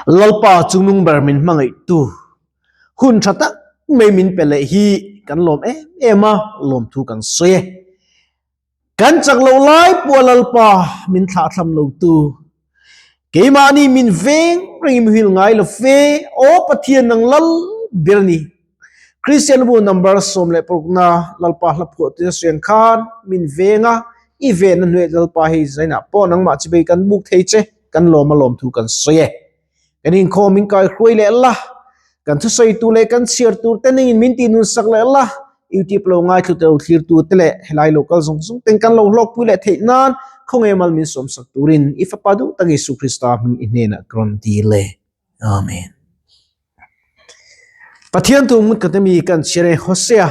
Lalpa chungnung ber min hmangaihtu hun tha tak mai min pe leh hi kan lawm em em a, lawmthu kan sawi e. Kan chak loh lai pawh Lalpa min thlahthlam lotu, keimahni min veng reng i muhil ngai lo fe, Aw Pathian nang lal ber a ni. Kristian bu number 16 na Lalpa hla phuah tuna suiang khan min veng a, i venna hnuaiah Lalpa hei zainah pawh nangmah chibei kan buk thei che, kan lawm a lawmthu kan sawi e. Kan inkhawm min kaihruai leh la, kan thusawi tur leh kan chhiar tur te ningin min tih nun sak leh la, YouTube lo ngaithlu te lo thlir tu te leh helai lo kal zawng zawng ten kan lo hlawkpui leh theih nan khawnge mal min sawm sak turin i Fapa duh tak Isu Krista hming i hnenah ka rawn dil e. Amen. Pathian tu ngut ka temi kan chhiar e Hosea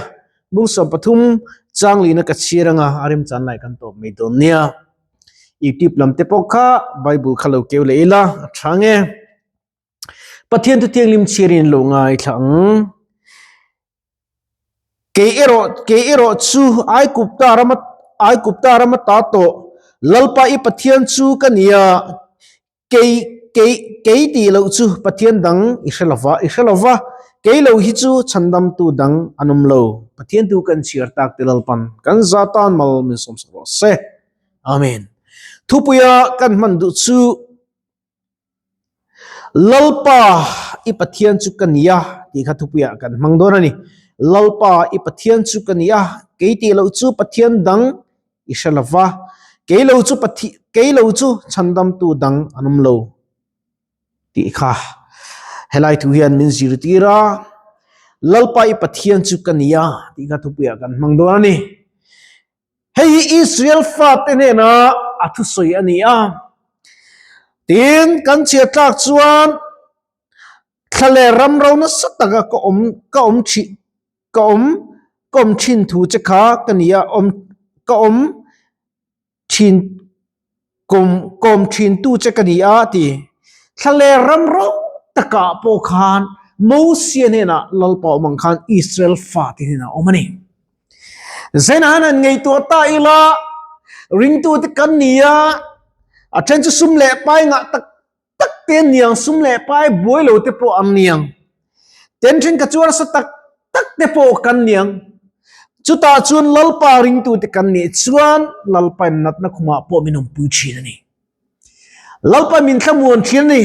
bung 13 chang lina ka chhiar anga a remchan lai kan tawp mai dawn nia. YouTube lam te pawh kha Bible kha lo keu leh ila a tha nge. Pathian thu thianghlim chhiarin lo ngaithla ang. Kei erawh kei erawh chu Aikupta rama Aikupta rama ta tawh Lalpa i Pathian chu ka nia. Kei, kei, kei tih loh chu Pathian dang i hre lova, i hre lova, kei lo hi chu chhandamtu dang an awm lo. Pathian tu kan chhiar tak te Lalpan kan za tan mal min sawmsak rawh se. Amen. Thupuia kan hman duh chu Lalpa i Pathian chu ka ni a tih kha thupuia kan hmang dawn a ni. Lalpa i Pathian chu ka ni a, kei tih loh chu Pathian dang i hre lo va, kei lo chu Pathi, kei lo chu chhandamtu dang an awm lo tih kha helai thu hian min zirtir a, Lalpa i Pathian chu ka ni a tih kha thupuiah kan hmang dawn a ni. Hei hi Israel fate hnena a thusawi a ni a, tin kan chhiat tlak chuan thla leh ram ro nasa taka ka awm ka awm thih Ka awm, ka awm thin thu che kha ka ni a, awm, ka awm thin, kawm, ka awm thin tu che ka ni a ti. Thlaler ram ro takah pawh khan Mosia hnenah Lalpa awm ang khan Israel fate hnenah a awm a ni. Zainahan han ngaihtuah ta ila, ringtute kan ni a, a then chu sum leh pai ngah tak tak te an niang, sum leh pai buai lo te pawh an niang. Ten then ka chuan sa tak tak te pawh kan niang. Chutah chuan Lalpa ringtu te kan nih chuan Lalpa in natna khumah pawh min awmpui thin a ni. Lalpa min thlamuan thin a ni.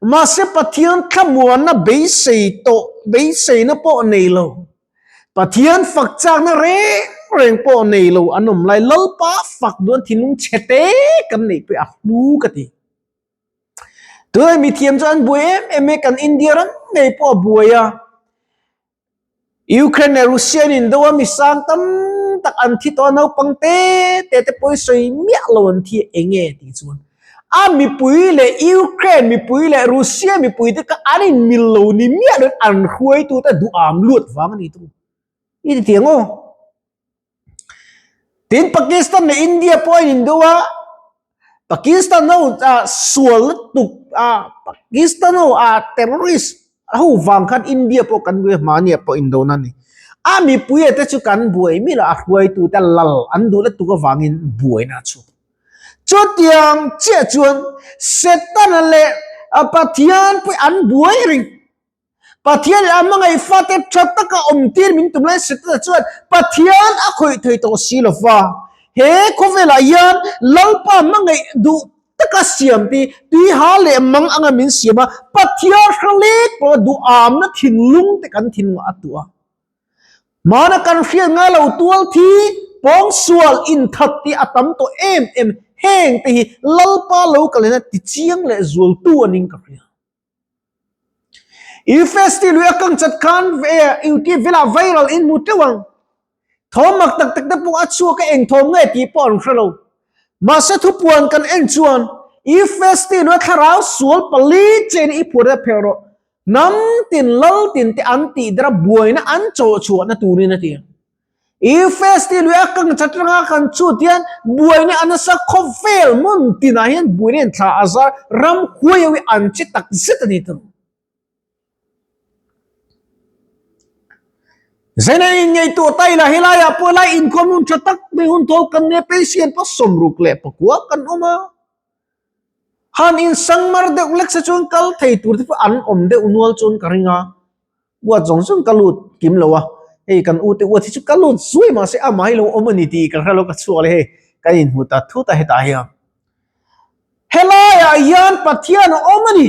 Mahse Pathian thlamuanna beisei tawh beiseina pawh nei lo. Pathian fak chakna reng reng pawh nei lo an awm lai Lalpa fak duan thinlung chhe te kan neih pawh a hlu ka ti. Tunah mithiam chu an buai em em e kan India ram ngei pawh a buai a. Ukraine leh Russia an indo a mi sang tam tak an thi tawh a naupang te te te pawh hi sawi miah lo an thi eng nge tih chuan a mipui leh Ukraine mipui leh Russia mipui te kha an inmil lo ni miah lo in an hruaitute duham luat vang a ni thung. I ti tiang aw. Tin Pakistan leh India pawh a indo a, Pakistan ho sual lutuk a, Pakistan ho a terrorist ho vang khan India pawh kan buai a, mahni ah pawh indo na a ni. A mipui te chu kan buai miah lo a, hruaitu te lal an duh lutuk avangin buaina a chhuak. Chutiang chiah chuan Setana leh Pathian pawh an buai reng. Pathian leh a hmangaih fate tha taka awm tir min tum lai Setana chuan Pathian a khawih thei tawh si lo va. He khawvelah hian Lalpa hmangaih duh taka siam ti tuiha leh mang anga min siam a, Pathian hre lek pawh duhamna thinlung te kan thinlungah a tuah a. Hmana kan hriat ngai lo tual thi pawngsual inthat tih a tam tawh em em heng te hi Lalpa lo kalena tichiang leh zualtu a ning ka hria. Ufesti lui a kang chat khan YouTube velah viral in hmu teuh ang. Thawm mak tak tak te pawh a chhuak a eng thawm nge tih pawh an hre lo. Mahse thupuan kan en chuan Ufesti lui a thlarau sual pali chen i phur te phelh rawh. Hnam tin lal tin te an tih dera buaina an chawh chhuahna turin a ti. Ufesti lui a kang chat ranga kan chhut hian buaina a nasa khawvel hmun tinah hian buaina in thla a zar ram huai ho hi an che tak zet a ni tur. Zaina in ngaihtuah ta ila helaiah pawh helai inkhawm hun tha tak mai hun thawl kan nia patient pawh 64 kan awm a. Han insangmar deuh lek se chuan kal thei tur te pawh an awm deuh nual chuan ka ring a, uat zawng zawng ka lut kim lo a, hei kan ute uat hi chu ka lut zuai mahse amah hi lo awm a ni tih ka hre lo ka chhuak leh hei kan inhmu ta thut a hetah hian. Helaiah hian Pathian a awm a ni.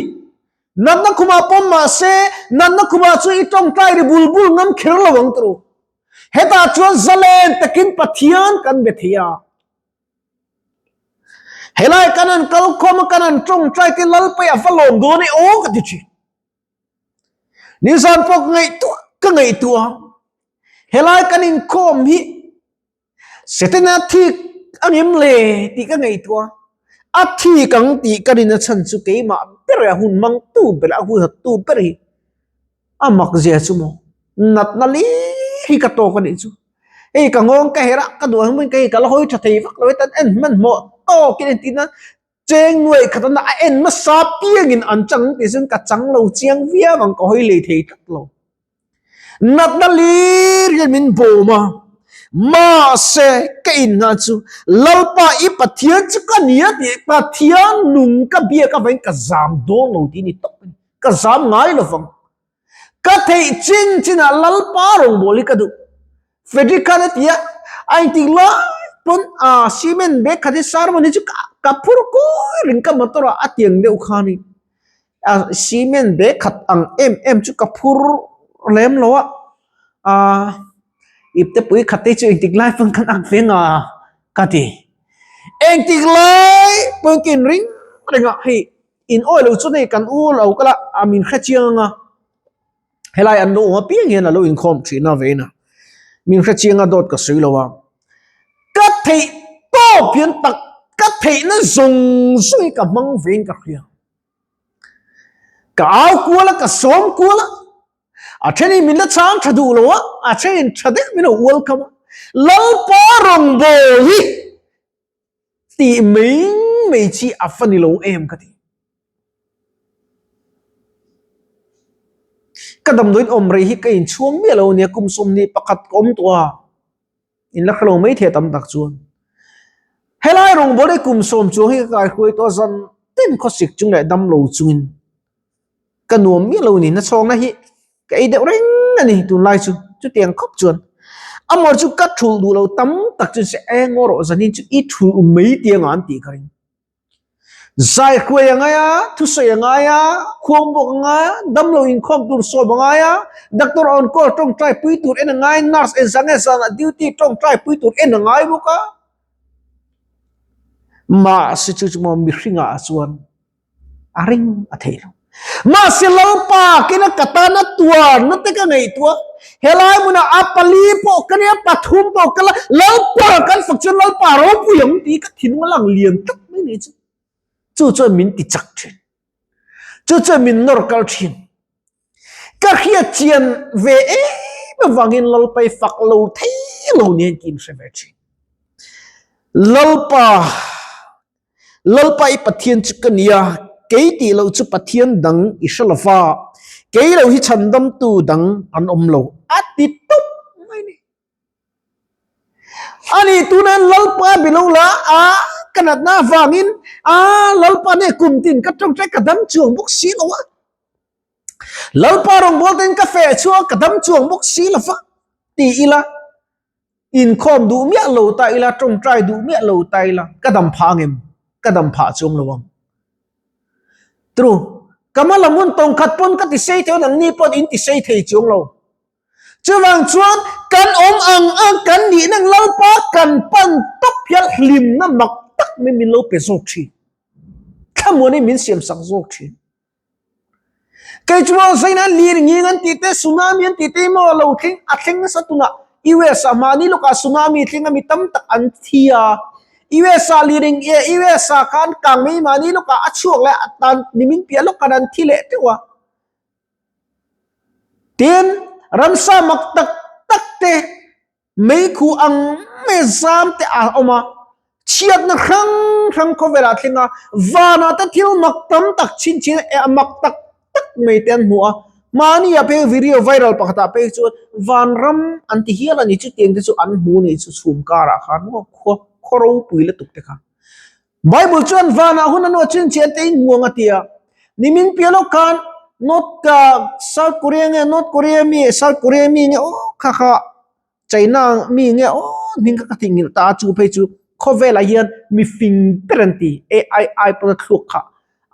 Natna khumah pawm mahse natna khumah chu i tawngtai ri bul bul ngam kher lo ang tawh. Hetah chuan zalen takin Pathian kan be thei a. Helai kan han kal khawm a, kan han tawngtai te Lalpai a va lawm dawn e aw ka ti thin. Nizan pawh ka ngaihtuah ka ngaihtuah a, helai kan inkhawm hi Setana thik a ngem le tih ka ngaihtuah a, a thik ang tih ka rin a chhan chu keimah ber a hun mangtu ber a huihawttu ber hi a mak zia chu maw natna li hi ka tawk a nih chu. Hei ka nghawng ka herh a, ka duh ang hmun ka hei ka la hawi tha thei vak lo e tan en hmanhmawh tawkin entir nan Cheng nuaih khat a en nasa piangin an chang tih chuan ka chang lo chiang viau ang ka hawi lei thei tlat lo. Natna lir hian min bawm a, mahse ka innghah chu Lalpa i Pathian chu ka ni a tih Pathian nung ka biak avangin ka zam dawn lo tih a ni tawp a ni. Ka zam ngai lovang. Ka theih chin chinah Lalpa rawngbâwl hi ka duh. Frederick khan a ti a, a intik lai pawn a cement bag khat hi sermon hi chu ka phur kawi reng ka motor ah a tiang deuh khan in a cement bag khat ang em em chu ka phur lem lo a, a ipte pui khat te chu engtik lai pawn kan ak ve nga ka ti. Engtik lai pawn ka inring reng a hei In awi lo chu nei kan u lo kal a, a min hre chiang anga helai an lo awm apiang hian a lo inkhawm thin a vein a, min hre chiang a dawt ka sawi lo a, ka theih tawp hian tak ka theihna zawng zawng hi ka hmang vein ka hria, ka au kual a ka sawm kual a, a thenin min la chhang tha duh lo a, a thenin tha deuh min lo welcome a, Lalpa rawngbâwl hi. Tih mai mai chi a fa ni lo em ka ti. Ka damdawiin awm rei hi ka inchhuang miah lo ania kum 21 ka awm tawh a, in la hre lo mai thei a tam tak chuan. Helai rawngbâwl hi kum sawm chuang hi ka kaihruai tawh a zan tin khawsik chung leh damlo chungin Ka nuam miah lo ni, nachhawkna hi ka ei deuh reng a ni tunlai chu, chutiang khawp chuan amawr chu ka thulh duh lo tam tak chuan se eng aw rawh zanin chu i thulh mai tiang a an tih ka ring. Zai hruai a ngai a, thusawi a ngai a, khuang bawk a ngai a, damlo inkhawm tur sawm a ngai a, doctor on call tawngtai pui tur en a ngai, nurse engzah nge zanah duty tawngtai pui tur en a ngai bawk a, mahse chu chu maw mihringah chuan a ring a thei lo. Mahse Lalpa kina ka tana tuarna te ka ngaihtuah helai hmunah a pali pawh ka nia pathum pawh ka la Lalpa kan fak chuan Lalpa ropui ang tih ka thinlung a lang lian tak mai ni chu. Chu chuan min ti chak thin. Chu chuan min nawr kal thin. Ka hriat chian ve em avangin Lalpa i fak lo thei lo nen tiin hre ve thin. Lalpa Lalpa i Pathian chu ka nia, kei tih loh chu Pathian dang i hre lo va, kei lo hi chhandamtu dang an awm lo, a ti tawp mai ni. Ani tunain Lalpa bi lo la, a ka natna avangin, a Lalpa nge kum tin ka tawngtai ka dam chuang bawk si lo a, Lalpa rawngbâwl ten ka feh chhuak ka dam chuang bawk si lo va, ti ila. Inkhawm duh miah lo ta ila, tawngtai duh miah lo ta ila, ka dam phah ang em? Ka dam phah chuang lo ang. True. Ka hma lam hun tawng khat pawn ka ti sei thei ang ni pawn in ti sei thei chuang lo. Chuvang chuan kan awm ang ang kan nihna ang Lalpa kan pan tawp hian hlimna mak tak mai min lo pe zawk thin. Thlamuanin min siamsak zawk thin. Kei chuan Zaina lir nging an tih te, tsunami an tih te hi maw lo thleng a thleng nasa tunah US ah mahni lawkah tsunami thleng a mi tam tak an thi a, US ah lir eng e US ah khan kang mai mahni lawkah a chhuak leh a tan nimin piah lawk khan an thi leh teuh a. Tin, ramsa mak tak tak te Meikhu ang mai zam te a awm a, chhiatna hrang hrang khawvelah a thleng a, vanah te thil mak tam tak chhinchhin a mak tak tak mai te an hmu a, mahni ah phei video viral pakhatah phei chuan vanram an ti hial a ni, chutiang te chu an hmu a nih chu chhum karah khan maw khua khaw ropui lutuk te kha. Bible chuan vanah hun a nuah chhinchhiah te in hmuang a ti a. Nimin piah lawk khan North ka South Korea nge North Korea mi South Korea mi nge aw kha kha China mi nge aw hming kha ka theihnghilh ta a chu phei chu khawvelah hian mi fing ber an ti AI ai pawn a thluak kha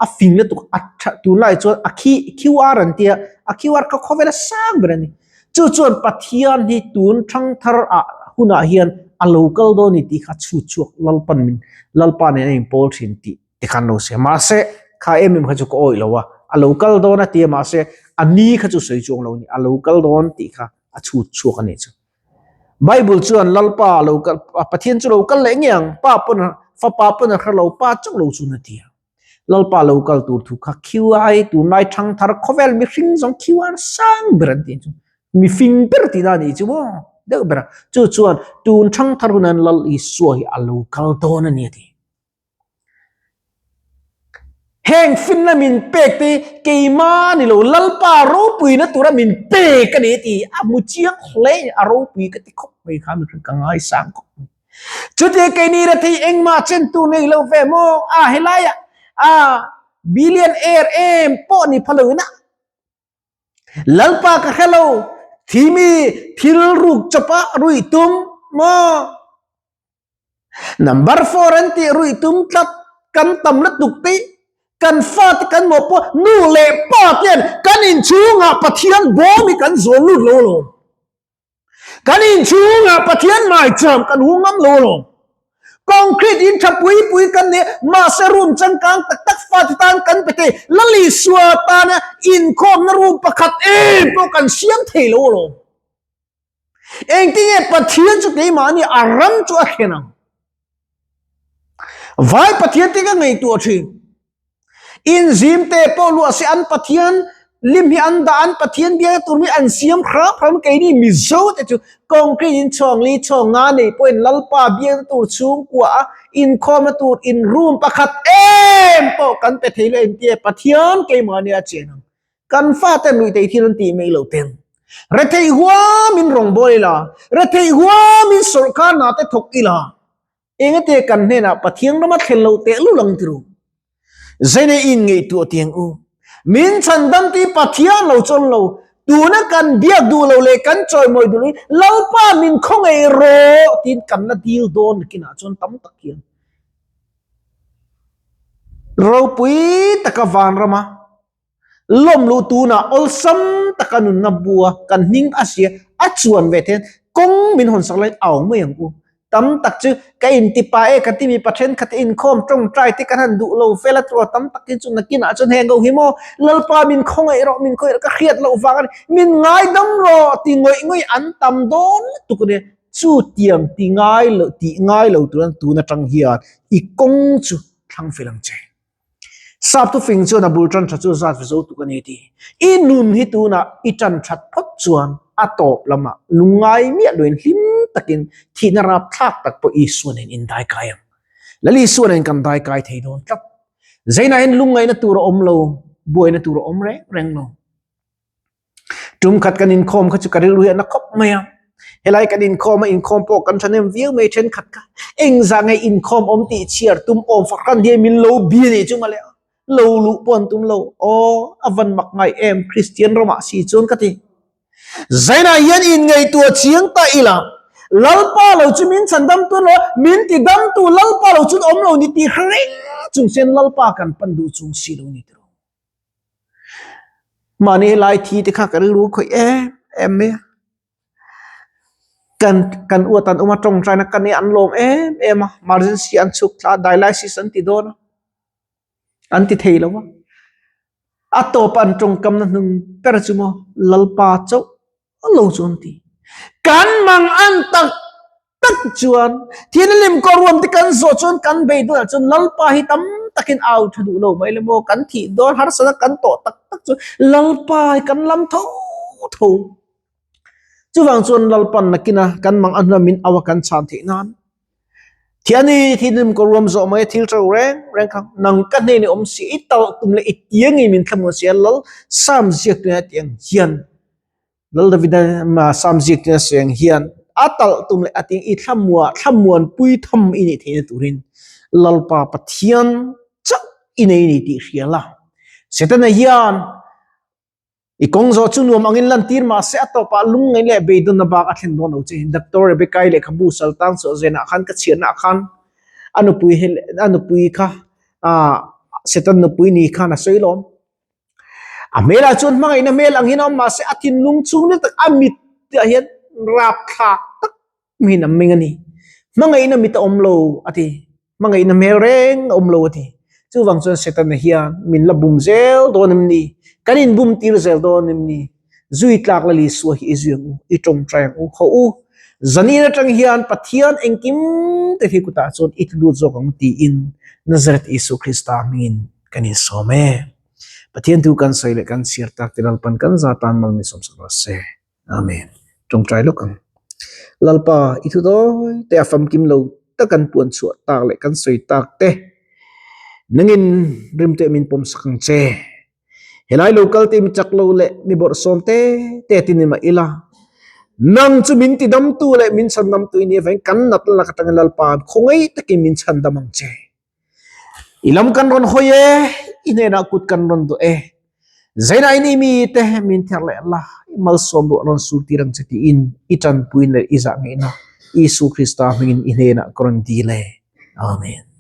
a fing lutuk a tha tunlai chuan a khi QR an tia a QR kha khawvela sang ber a ni chu chuan Pathian hi tun thangthar ah hunah hian a lo kal dawn a ni tih kha chhut chhuak Lalpan min Lalpa nen a inpawl thin tih te khan lo se mahse kha em em kha chu ka awih lo a a lo kal dawn a tia mahse a ni kha chu sawi chuang lo a ni a lo kal dawn tih kha a chhut chhuak a nih chu. Bible chuan Lalpa lo kal Pathian chu lo kal leh ngei ang pa pawn fapa pawn a hre lo pa chauh lo chuan a ti a. Lalpa lo kal tur thu kha QI tunlai thangthar khawvel mihring zawng QR sang ber an tih chu mifing ber tihna a nih chu maw deuh ber a chu chuan tun thangthar hunan Lal Isua hi a lo kal dawn a ni a ti. Heng finna min pek te keima ni lo Lalpa ropuina tura min pek a ni ti a hmu chiang hle a ropui ka ti khawp mai kha mihring ka ngaisang khawp mai. Chutia keini rethei engmah chen tur nei lo ve maw a helaiah a billion air em pawh ni pha loin a Lalpa ka hre lo thimi thil ruk chawpa ruih tum maw Number four an tih ruih tum tlat kan tam lutuk te kan fate kan mawh pawh nu leh pa te hian kan inchhungah Pathian bawm hi kan zawn lut lo alawm. Kan inchhungah Pathian maicham kan hu ngam lo alawm. Concrete in tha pui pui kan nei mahse room changkang tak tak fate tan kan pe thei. Lal Isua tana inkhawmna room pakhat em pawh kan siam thei lo alawm. Engtinge Pathian chu keimahni a ram chu a thlen ang? Vai Pathian te ka ngaihtuah thin. In zim te pawh luah se an Pathian lim hi an dah an Pathian biakna tur hi an siam hram hram keini Mizo te chu concrete in chhawng li chhawng nga nei pawhin Lalpa biakna tur chhungkua a inkhawmna tur in room pakhat em pawh kan pe thei lo engtia Pathian keimahni a chen ang. Kan faten ruih theih thil an tih mai lo ten. Retheih huamin rawngbâwl ila, retheih huamin sawrkar hna te thawk ila, engate kan hnenah Pathian rama thlen loh teh lul ang tiru. Zene in ngaihtuah tiang u. Min chhandam ti Pathian lo chawn lo, tuna kan biak duh lo leh kan chawimawi duh lo hi Lalpa min khawngaih rawh tiin kan la dil dawn nakinah chuan tam tak hian ropui taka vanrama Lawm luh tunah awlsam taka nunna bua kan hming a sia a chuan ve thein kawng min hawn sak laiin au mai ang u. Tam tak chu ka intipa e ka ti mipa thenkhat te inkhawm tawngtai te kan han duh lo fel a tura tam takin chu nakinah chuan heng ho hi maw Lalpa min khawngaih rawh min khawngaih rawh ka hriat loh vang a ni min ngaidam rawh ti ngawih ngawih an tam dawn lutuk a nia. Chu tiang ti ngai lo tih ngai lo turan tun atang hian i kawng chu thlang fel ang che. Sap thufing chuan a bul tan tha chu zat ve zo tuk a ni ti. I nun hi tunah i tan that phawt chuan a tawp lamah lungngai miah loin hlim takin thihna rapthlak tak pawh Isua nen in daikai ang. Lal Isua nen kan daikai thei dawn tlat. Zainah hian lungngaihna tur a awm lo, buaina tur a awm reng reng lo. Tum khat kan inkhawm kha chu ka rilru hi a na khawp mai a, helai kan inkhawm a inkhawm pawh kan thahnem viau mai thenkhat kha engzah nge inkhawm awm tih chhiar tum awm fahran hian min lo bi a nih chu mawle a, lo luh pawh an tum lo aw a van mak ngai em Kristian ramah si chuan ka ti. Zainah hian inngaihtuah chiang ta ila Lalpa lo chu min chhandam tu lo min ti dam tu Lalpa lo chu awm lo ni tih reng chung chuan Lalpa kan pan duh chung si lo ni tiraw. Mahni helai thi te kha ka rilru khawih em em mai a, kan kan uat an awm a tawngtaina ka nia an lawm em em a emergency an chhuk thla a dialysis an ti dawn a an ti thei lo a a tawp an tawngkamna hnung ber chu maw Lalpa chauh lo chu an ti kan mang an tak tak chuan thil lim kawr ruam te kan zawh chuan kan bei dawnah chuan Lalpa hi tam takin au tha duh lo mai le maw kan thih dawn harsatna kan tawh tak tak chu Lalpa hi kan lam tho tho chuvang chuan Lalpan nakina kan mang a hnua min au a kan chhan theih nan thiani thil lim kawr ruam zawh mai thil tho reng reng kha nang ka hnenah awm si i talh tum leh i tiang in min thlamuan si a Lal Sam ziak tuna tiang hian Lal Davida ma Sam ziak tuna sawi ang hian a talh tum leh a ting i thlamua thlamuan pui tham i nih theihna turin. Lalpa Pathian chauh i nei ni tih hria la. Setana hian i kawng zawh chu nuam angin lantir mah se a tawpah lungngaih leh beidawnna bak a thlen dawn lo che. Doctor Rebecca-i lehkhabu Saltang chhuah zenah khan ka chhiatnaah khan a nupui a nupui kha Setan nupui ni khan a sawi lawm. A hmelah chuan hmangaihna hmel ang hian a awm mahse a thinlung chhungril tak a mit ah hian rapthlak tak min an meng a ni. Hmangaihna mit a awm lo a ti. Hmangaihna hmel reng a awm lo a ti. Chuvang chuan Setana hian min la bum zel dawn em ni? Kan inbum tir zel dawn em ni? Zui tlak la Isua hi i zui ang u, i tawngtai ang u, haw u. Zanin atang hian Pathian engkim te hi kutah chuan i tlu lut zawk ang tiin Nazareth Isu Krista hmingin kan insawm e. Pathian thu kan sawi leh kan chhiar tak te Lalpan kan za tan mal min sawmsak rawh se. Amen. Tawngtai lawk ang. Lalpa, i thu dawi te a famkim lo tak kan puan chhuah tak leh kan sawi tak te nangin rimte min pawmsak ang che. Helai lo kal te mi chak lo leh mi bawrhsawm te te ti ni mah ila, nang chu min tidamtu leh min chhandamtu i nih avangin kan nat lak atangin Lalpa khawngaih takin min chhandam ang che. I lam kan rawn hawi e, i hnenah kut kan rawn duh e. Zainah in i mi te min ther leh la, i malsawm ruah rawn sur tir ang che tiin i tanpuiin leh i zah ngeihna Isu Krista hmingin i hnenah ka rawn dil e. Amen.